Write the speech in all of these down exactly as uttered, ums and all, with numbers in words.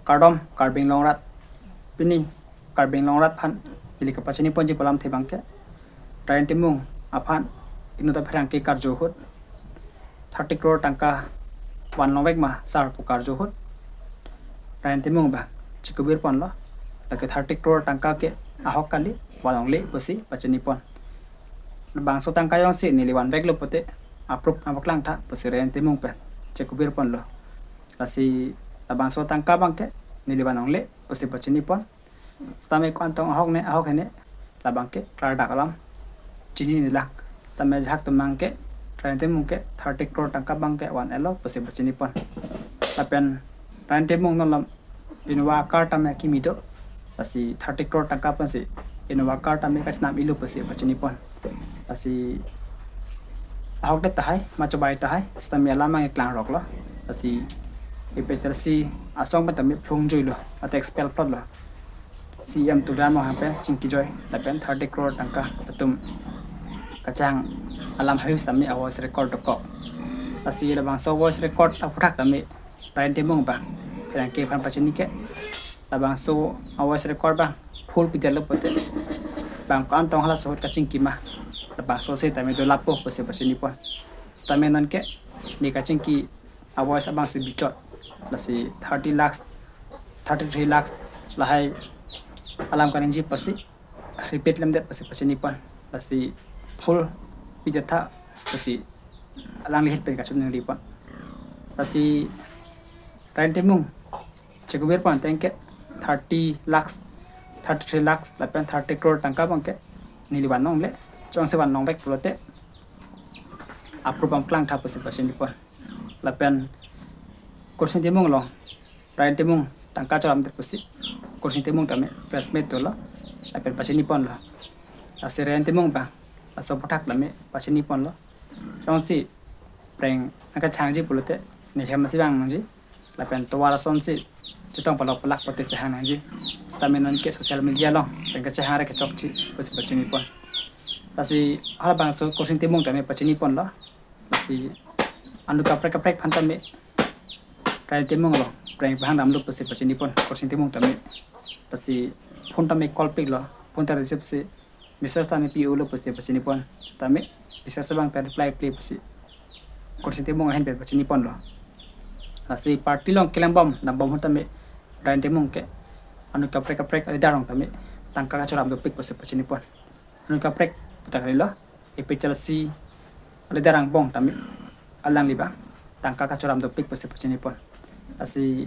Kardom, Karbi Anglong arat. Pini Karbi Anglong arat aphan ili kapachini ponji pu alamthe abangke, Ryan Timung aphan inut apherangke karju ahut thirty crore tangka van longvek ma sir pu karju ahut, Ryan Timung abang chekubir ponlo. Lake thirty crore tangka ke ahok kali, van longle pusi pachini pon. Labangso tangka jongsi neli vanveklo pulote aprup nangpaklang tha pusi Ryan Timung pen chekubir ponlo. Lasi labangso tangka abangke neli van longle pusi pachini pon. Sitame ko-an tong ahok ne, ahok hene, labangke klardak alam chinine lang. Sitame ajahak atum abangke, Ryan Timung ke thirty crore tangka abangke van-etlo pusi pachini pon. Lapen Ryan Timung non alam Innova car tame kimi do. Lasi thirty crore tangka pensi Innova car tame kachinam-ilo pusi pachini pon. Lasi ahokdet tahai, ma chobai tahai, sitame alam abang keklang roklo. Lasi A P H L C asong pen tame phlung juilo, ate expel plotlo. C E M Tuliram Ronghang pen chingki joi, lapen thirty crore tangka latum kachehang alam hais tame a voice record dokok. Lasi labangso voice record aphuthak tame Ryan Timung abang pherangke aphan pachini ke, labangso a voice record abang full pidetlo pulote, bang ko-an tong halaso ahut kachingki ma, labangso setame dolapo pusi pachini pon. Sitame nonke ne kachingki a voice abangsi bichot. Lasi thirty lakhs, thirty-three lakhs lahai alam kaningje pusi repeat lemdet pusi pachini pon. Lasi full pidet tha pusi alangli ahin pen kachiningri pon. Lasi Ryan Timung chekubir pon ateng ke thirty lakhs, thirty-three lakhs lapen thirty crore tangka abangke neli van longle, jongsi van longvek pulote aprup nangpaklang tha pusi pachini pon. Lapen Kursing Timung along Ryan Timung tangka choramdet pusi Kursing Timung tame press meet dolo, lapen pachini ponlo. Lasi Ryan Timung abang laso aphuthak tame pachini ponlo. Jongsi prank nangkachehangji pulote ne hem si vang nangji, lapen tovar asonsi chetong palok palak pulote chehang nangji. Sitame nonke social media along prank kachehang re kechokche pusi pachini pon. Lasi halabangso Kursing Timung tame pachini ponlo. Lasi anut kaprek kaprek aphan tame Ryan Timung along prank pahang damlo pusi pachini pon Kursing Timung tame. Lasi phone tame call piklo, phone ta receive si message tame pi-ulo pusi pachini pon. Tame message abang ta reply ple pusi Kursing Timung ahin pen pachini ponlo. Lasi party along keklem bom dam bom ahut tame Ryan Timung ke anut kaprek kaprek aleader along tame tangka kachoram dopik pusi pachini pon. Anut kaprek puta kalilo, A P H L C aleader angbong tame alangli abang tangka kachoram dopik pusi pachini pon. Lasi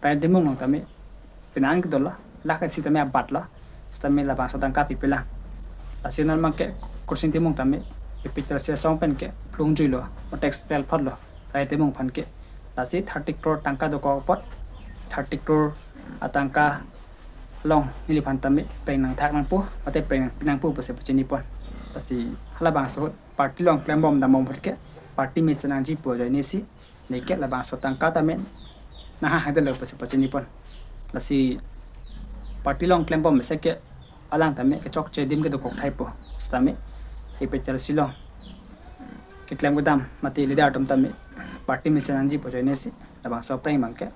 Ryan Timung along tame penang kedolo, lakh isi tame abatlo, sitame labangso tangka pipelang. Lasi non abangke Kursing Timung tame A P H L C asong pen ke phlung juilo, otex pel photlo Ryan Timung aphan ke. Lasi thirty crore tangka dokok apot, thirty crore atangka along neliphan tame prank nangthak nangpo, mate prank nangpi nangpo pusi pachini pon. Lasi halabangso ahut party along klem bom dam bom ahut ke party mesen nangji pu ajoine si neke labangso tangka tame nanghang hangdetlo pusi pachini pon. Lasi party along klem bom mesen ke alang tame kechokche adim ke dokok thaipo. Sitame A P H L C along keklem kedam mate leader atum tame party mesen nangji pu ajoine si labangso prank abangke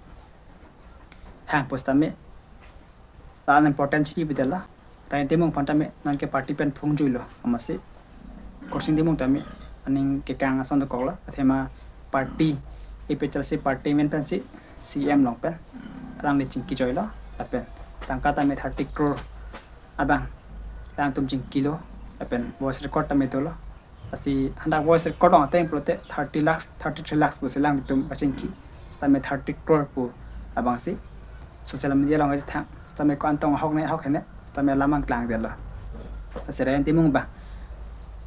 hangpo. Sitame la importance pi pidetlo. Ryan Timung aphan tame nonke party pen phlung juilo, amatsi Kursing Timung tame aning kekang ason dokoklo. Athema party, A P H L C party amen pensi C E M along pen alangli chingki joilo, lapen tangka tame thirty crore abang alangtum chingkilo, lapen voice record tame dolo. Lasi hadak voice record along ateng pulote thirty lakhs, thirty-three lakhs pusi alangtum kachingki. Sitame thirty crore pu abangsi social media along kachethang. Sitame ko-an tong ahok ne, ahok hene, sitame alam nangklangdetlo. Lasi Ryan Timung abang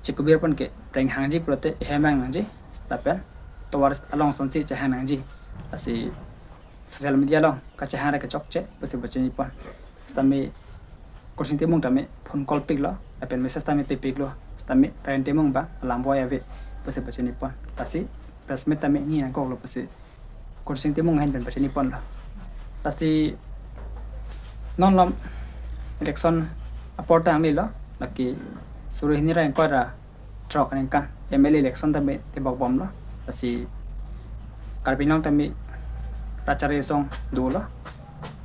chekubir pon ke prank hangji pulote ehem vang nangji, lapen tovar along asonsi chehang nangji. Lasi social media along kachehang re kechokche pusi pachini pon. Sitame Kursing Timung tame phone call piklo, lapen message tame pipiklo. Sitame Ryan Timung abang alam boi ave pusi pachini pon. Lasi press meet tame nangji nangkoklo pusi Kursing Timung ahin pen pachini ponlo. Lasi non along election apor ta anglilo, lake suri hini ra ingkoi ra throk aningkan M L A election tame tebok bomlo. Lasi Karbi Anglong tame prachar asong dolo.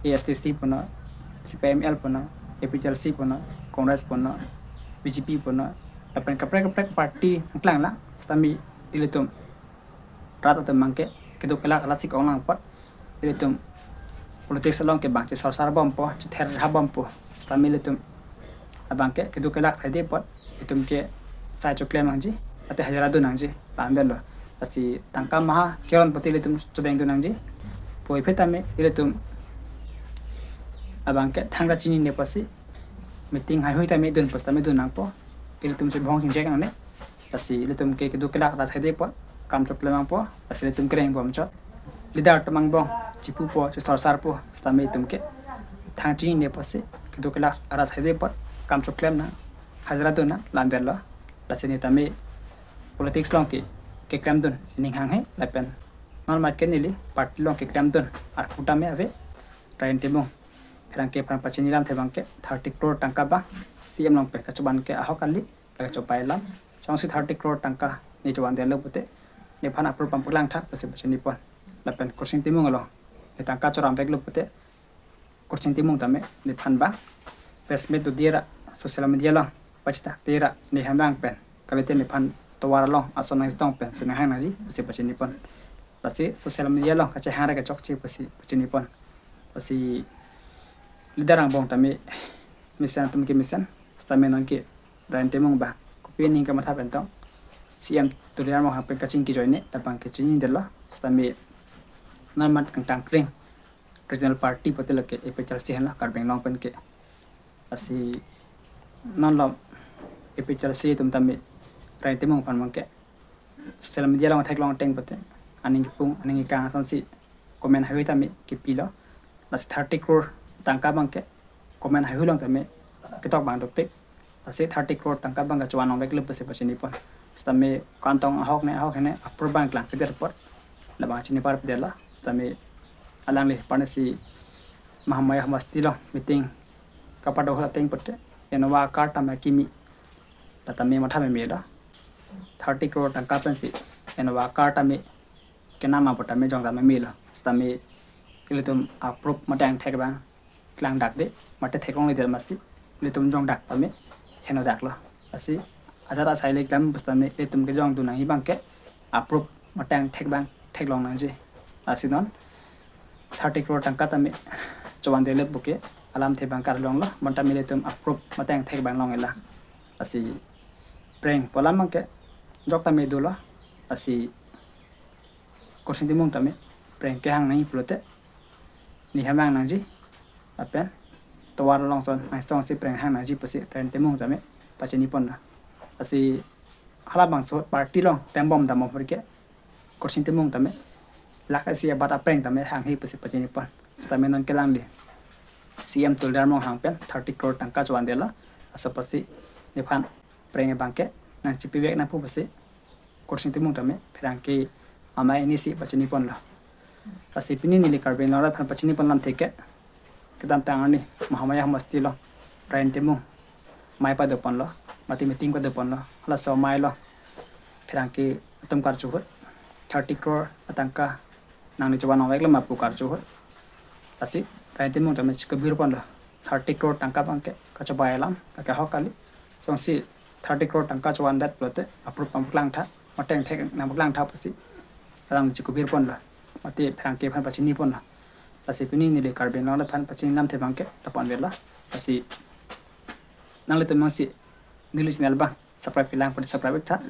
A S D C punon, C P I M L punon, A P H L C punon, Congress punon, B J P punon, lapen kaprek kaprek party nangklang lang, sitame ilitum rat atum abangke keduk kelak arat si kong lang apot ilitum politics along ke bang chesorsar bompo, chether ha bompo, sitame ilitum abangke keduk kelak saide apot itum ke sai choklem nangji, ate hajira dun nangji, la-an detlo. Lasi tangka maha keron pute ilitum chodeng dun nangji. Puvoiphit tame ilitum abangke thangta chinine apotsi meeting haihui tame dun pusitame dun nangpo. Ilitum chebhong chingjek nangne. Lasi ilitum ke keduk kelak arat saide apot kam choklem nangpo. Lasi ilitum kereng bomchot. Leader atum angbong chepupo, chesorsarpo, sitame itum ke thang chinine apotsi keduk kelak arat saide apot kam choklem nang, hajira dun nang, la-an detlo. Lasi neli tame politics along ke keklem dun ning hanghe lapen non mat ke neli party along keklem dun arpu tame ave. Rajen Timung, pherangke aphan pachini alamthe abangke thirty crore tangka abang C M along pen kachoban ke ahok kali, la kachobai alam. Jongsi thirty crore tangka ne choban detlo pute nephan approve pampaklang tha pusi pachini pon. Lapen Kursing Timung along ne tangka choram veklo pute Kursing Timung tame nephan abang press meet dodi ra social media along pachethakte ra ne hemvang pen, kalite nephan tovar along ason nangchetong pensi nanghang nangji pusi pachini pon. Lasi social media along kachehang ra kechokche pusi pachini pon. Lasi leader angbong tame mesen atum ke mesen, sitame non ke Rajen Timung abang kopi aning kamatha pen tong, C M Tuliram Ronghang pen kachingki ajoine labang ke chinine detlo. Sitame non mat kangtang kring regional party pute lake A P H L C henlo Karbi Anglong pen ke. Lasi non lo A P H L C atum tame Rajen Timung aphan abangke social media along theklong ateng pute aning kipung aning kikang asonsi comment haihui tame kipilo. Lasi thirty crore tangka abangke comment haihui along tame ketok abang dopik. Lasi thirty crore tangka abang kachoban long veklo pusi pachini pon. Sitame kantong ahok ne ahok hene approve abang klang keder apot labang chini par pidetlo. Sitame alangli aphan si Mahamaya Hamasti along meeting kapado ahut ateng pute Innova car tame kimi, la tame matha memelo. Thirty crore tangka pensi Innova car tame kenam apot tame jong tame melo. Sitame ilitum approve mate angthek abang klang dakde, mate theklongledet amatsi ilitum jong dak tame heno daklo. Lasi ajat asai le klam pusitame ilitum kejong dun nangji abangke approve mate angthek abang theklong nangji. Lasi non thirty crore tangka tame choban detlo puke alamthe abang karlonglo, bonta ilitum approve mate angthek abang longji la. Lasi preng pu alam abangke jok tame dolo. Lasi Kursing Timung tame preng kehang nangji pulote ne hemvang nangji lapen tovar along ason nangchetongsi preng hang nangji pusi Rajen Timung tame pachini ponlo. Lasi halabangso party along klembom dam apor ke Kursing Timung tame lakh isi abat apreng tame hanghe pusi pachini pon. Sitame non ke alangli C M Tuliram Ronghang pen thirty crore tangka choban detlo. Laso apotsi nephan preng abangke nangchipivek nangpo pusi Kursing Timung tame pherangke amei aning si pachini ponlo. Lasi pini neli Karbi Anglong arat aphan pachini pon alamthe ke kedamtang arni Mahamaya Hamasti along Rajen Timung amei pado ponlo, mate meeting pado ponlo. Halaso amei along pherangke atum karju ahut thirty crore atangka nangne choban long veklo ma pu karju ahut. Lasi Rajen Timung tame chikobir ponlo, thirty crore tangka abangke kachobai alam, lake ahok kali. Jongsi thirty crore tangka choban det pulote approve pampaklang tha, mate angthek nangpaklang tha pusi alang chikobir ponlo, mate pherangke aphan pachini ponlo. Lasi pini neli Karbi Anglong arat aphan pachini alamthe abangke lapu-an avelo. Lasi nanglitum jongsi neli channel abang subscribe kelang pute subscribe ik tha.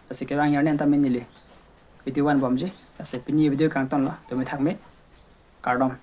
Lasi kevang arni an tame neli video vanbomji. Lasi pini video kangtonlo, tumi thakme, kardom.